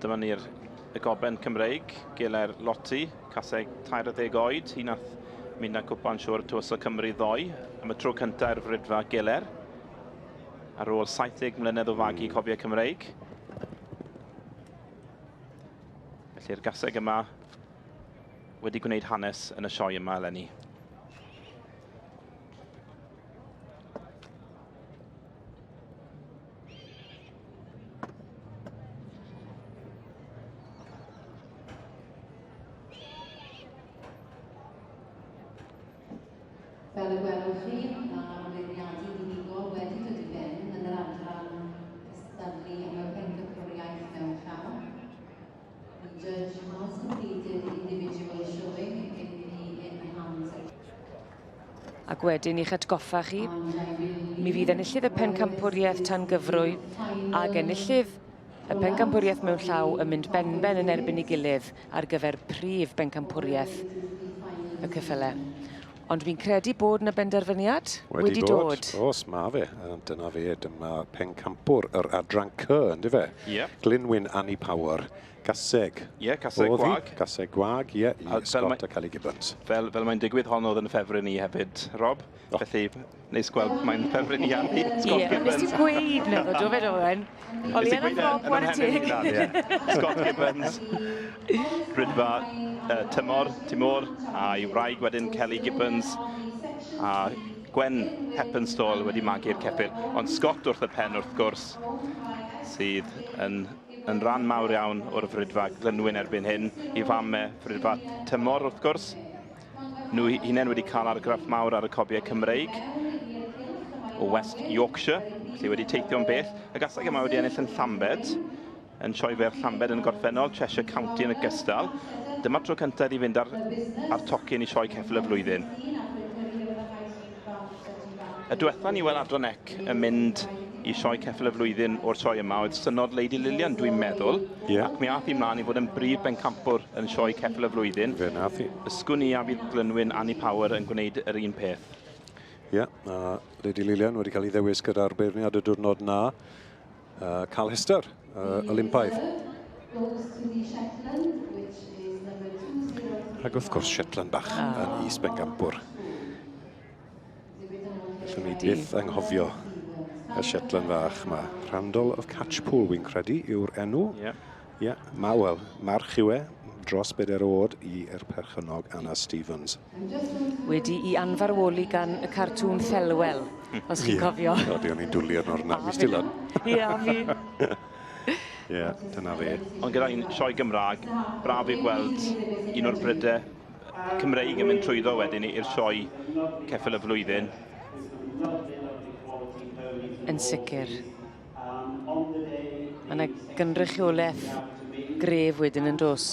Dyma ni'r y goben Cymreig, Geler Lotti, caseg 30 oed, hi nath mynd â cwpan siwr Tywysog Cymru ddoe, am y tro cyntaf i'r fridfa Geler, ar ôl 70 mlynedd o fagu cobiau Cymreig. Felly'r gaseg yma wedi gwneud hanes yn y sioe yma eleni. Fel y gwelwch chi, mae'r beirniadu unigol wedi dod i ben yn yr adran cystadlu am y pencampwriaeth mewn llaw. The judge has completed individual showing in the in-hand section. Ac wedyn i'ch atgoffa chi, mi fydd enillydd y pencampwriaeth tan gyfrwy ag enillydd y pencampwriaeth mewn llaw yn mynd benben yn erbyn ei gilydd ar gyfer prif bencampwriaeth y ceffyle. Ond fi'n credu bod yna benderfyniad wedi, wedi dod. dod. Os, ma fe. Dyna fe, dyma pencampwr yr adran C, ynddi fe? Ie. Yeah. Glynwyn Annie Power. Gaseg. Ie, yeah, caseg gwag. Gaseg gwag, ie, yeah, i Scott a Kelly Gibbons. Fel, fel mae'n digwydd hon oedd yn ffefryn i hefyd, Rob. Oh. Felly, neis gweld mae'n ffefryn i Andy, Scott yeah, Gibbons. Nes ti'n gweud na ddo, do fe, Owen? Oli yn Rob, what a teg. Scott Gibbons, Rydfa Tymor, Timor, a'i wraig wedyn Kelly Gibbons, a Gwen Heppenstall wedi magu'r ceffyl. Ond Scott wrth y pen wrth gwrs, sydd yn yn rhan mawr iawn o'r Fridfa Glynwyn erbyn hyn, i fam e Fridfa Tymor wrth gwrs. Nhw hunain wedi cael argraff mawr ar y cobiau Cymreig o West Yorkshire, felly wedi teithio'n bell. Y gaseg yma wedi ennill yn Llambed, yn sioe fer Llambed yn y gorffennol, Cheshire County yn ogystal. Dyma'r tro cyntaf i fynd ar, ar tocyn i sioe ceffyl y flwyddyn. Y diwetha ni weld Adran Ec yn mynd i sioe ceffyl y flwyddyn o'r sioe yma oedd synod Lady Lillian, dwi'n meddwl. Yeah. Ac mi ath hi mlaen i fod yn brif bencampwr yn sioe ceffyl y flwyddyn. Fe nath hi. Ysgwn i a fydd Glynwyn Annie Power yn gwneud yr un peth. Ie, yeah, a Lady Lillian wedi cael ei ddewis gyda'r beirniad y diwrnod na. Carl Hester, Olympaidd. Ac wrth gwrs Shetland bach yn is bencampwr. Allwn ni byth anghofio y Shetland fach yma. Randall of Catchpool, wy'n credu, yw'r enw. Ie. Yeah. Ie, yeah, ma, wel, march yw e, dros bedair oed i'r perchennog Anna Stevens. Wedi i anfarwoli gan y cartŵn Thelwell, os chi'n cofio. Odi, o'n i'n dwlu arno'r na, fi still yn. Ie, fi. Ie, dyna fe. Ond gyda un sioe Gymraeg, braf i gweld un o'r brydau Cymreig yn mynd trwyddo wedyn i'r sioe ceffyl y flwyddyn. Yn sicr. Mae yna gynrychiolaeth gref wedyn yn dos.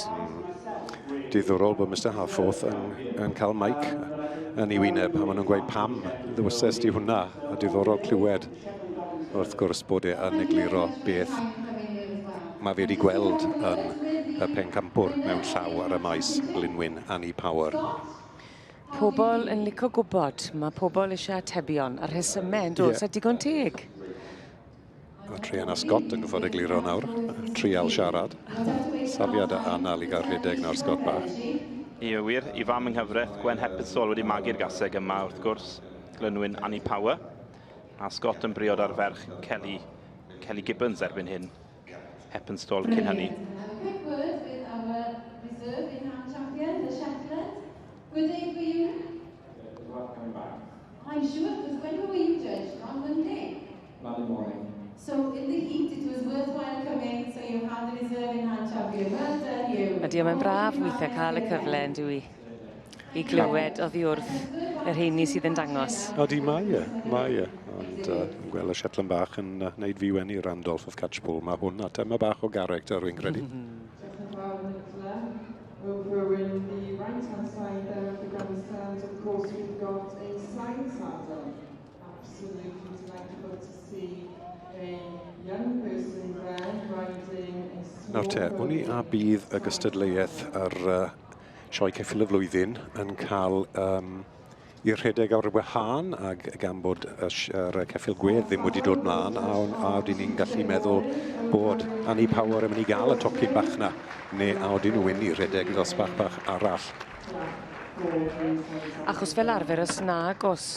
Diddorol bod Mr Harforth yn, yn cael mic yn ei wyneb, a maen nhw'n gweud pam ddewisais di hwnna, a diddorol clywed wrth gwrs bod e yn egluro beth mae fe wedi gweld yn y pencampwr mewn llaw ar y maes Glynwyn Annie Power. Pobl yn licio gwybod, mae pobl eisiau atebion a rhesymau yn dod, yeah. a digon teg. A Triana Scott yn gyffod egluro nawr, trial siarad. Safiad a anal i gael rhedeg nawr Scott bach. Ie, wir, i fam yng nghyfraith, Gwen Heppenstall wedi magu'r gaseg yma wrth gwrs, Glynwyn Annie Power. A Scott yn briod ar ferch Kelly, Kelly Gibbons erbyn hyn. Heppenstall cyn hynny. Good day for you. I'm sure, because when were you judged? On Monday? Monday morning. So in the heat, it was worthwhile coming, so you had the reserve in hand champion. Well done you. Ydy, mae'n braf weithiau cael y cyfle yn dwi i glywed oddi wrth y rheini sydd yn dangos. Odi, mae e, mae e. Ond yn gweld y Shetland bach yn wneud fi wenu Randolph of Catchpool. Mae hwn a tema bach o character, rwy'n credu. Over in the right-hand side there of the grandstand, of course, we've got a side saddle. Absolutely delightful to see a young person there riding a small... Nawr te, wn i a bydd y gystadleuaeth ar sioe ceffyl y flwyddyn yn cael um, i rhedeg ar wahân ac gan bod y, yr ceffyl gwedd ddim wedi dod mlaen a, a oedden ni'n gallu meddwl bod Annie Power yn mynd i gael y tocyn bach na neu a oedden nhw'n mynd i rhedeg dosbarth bach arall. Achos fel arfer os nag os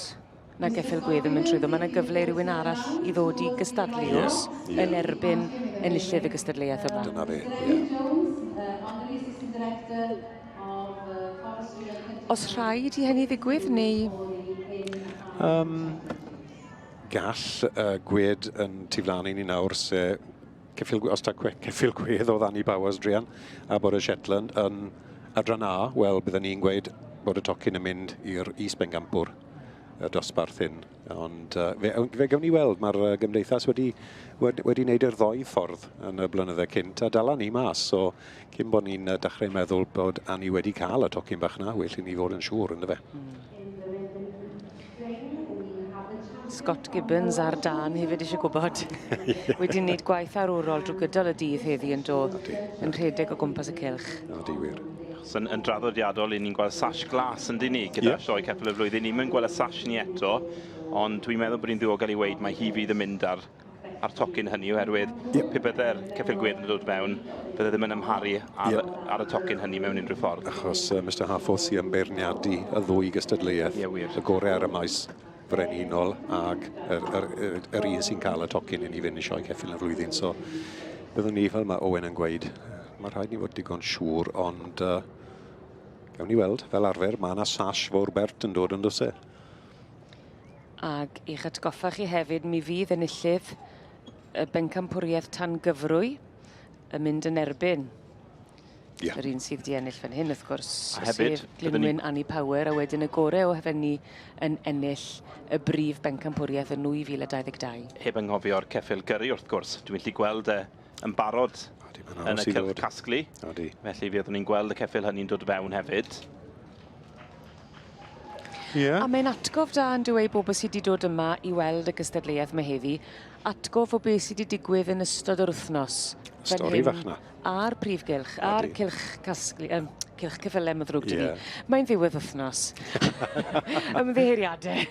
na geffyl gwedd yn mynd trwyddo, mae yna gyfle i rywun arall i ddod i gystadlu yeah, os yeah. yn erbyn enillydd y gystadleuaeth yma. Dyna fe, ie. Yeah. Os rhaid i hynny ddigwydd, neu... Gall gwed yn tu flaen i ni nawr, se ceffyl, os ta ceffyl gwedd oedd Annie Bowers druan, a bod y Shetland yn adran A, wel, bydden ni'n gweud bod y tocyn yn mynd i'r is-bencampwr y dosbarth hyn. Ond fe gawn ni weld, mae'r gymdeithas wedi wneud yr ddoi ffordd yn y blynydde cynt a dala ni mas. So cyn bod ni'n dechrau meddwl bod Annie wedi cael y tocyn bach na, well i ni fod yn siŵr, ynddo fe. Scott Gibbons ar dan hefyd eisiau gwybod. Wedi wneud gwaith arwrol drwy gydol y dydd heddi yn do, yn rhedeg o gwmpas y cylch. Odi, wir. Yn draddodiadol, ni'n gweld sash glas yn dyn ni gyda sioe ceffyl y flwyddyn. Ni'n mynd gweld y sash ni eto, ond dwi'n meddwl bod ni'n ddiogel i weud mae hi fydd yn mynd ar tocyn hynny oherwydd pe bydde'r ceffyl gwedd yn dod mewn, bydde ddim yn amharu ar y tocyn hynny mewn unrhyw ffordd. Achos Mr Harforth sy'n beirniadu y ddwy gystadleuaeth, Ie, wir. Y gorau ar y maes frenhinol ag yr un sy'n cael y tocyn i ni fynd i sioe ceffyl yn y flwyddyn. So, byddwn ni, fel mae Owen yn gweud, mae rhaid ni fod digon siŵr, ond gawn ni weld, fel arfer, mae yna sash fawr bert yn dod yn does e? Ag i'ch atgoffa chi hefyd, mi fydd enillydd y bencampwriaeth tan gyfrwy yn mynd yn erbyn yr un sydd wedi ennill fan hyn, wrth gwrs, A hefyd, sef byddwn ni- Glynwyn Annie Power, a wedyn y gorau o hefenni yn ennill y brif bencampwriaeth yn 2022. Heb anghofio'r ceffyl gyrru, wrth gwrs. Dwi'n gallu gweld e yn barod Odi, mae'n yn aros y i cylch ddod. casglu. Odi. Felly fyddwn ni'n gweld y ceffyl hynny'n dod fewn hefyd. A mae'n atgof da yn dweud bobl sydd wedi dod yma i weld y gystadleuaeth yma heddi, atgof o beth sydd wedi digwydd yn ystod yr wythnos. Fan Stori hyn, fach na. A'r prif gylch, a'r cylch casglu, cylch ceffylau, mae'n ddrwg 'da fi. Mae'n ddiwedd wythnos. Ymddiheuriadau.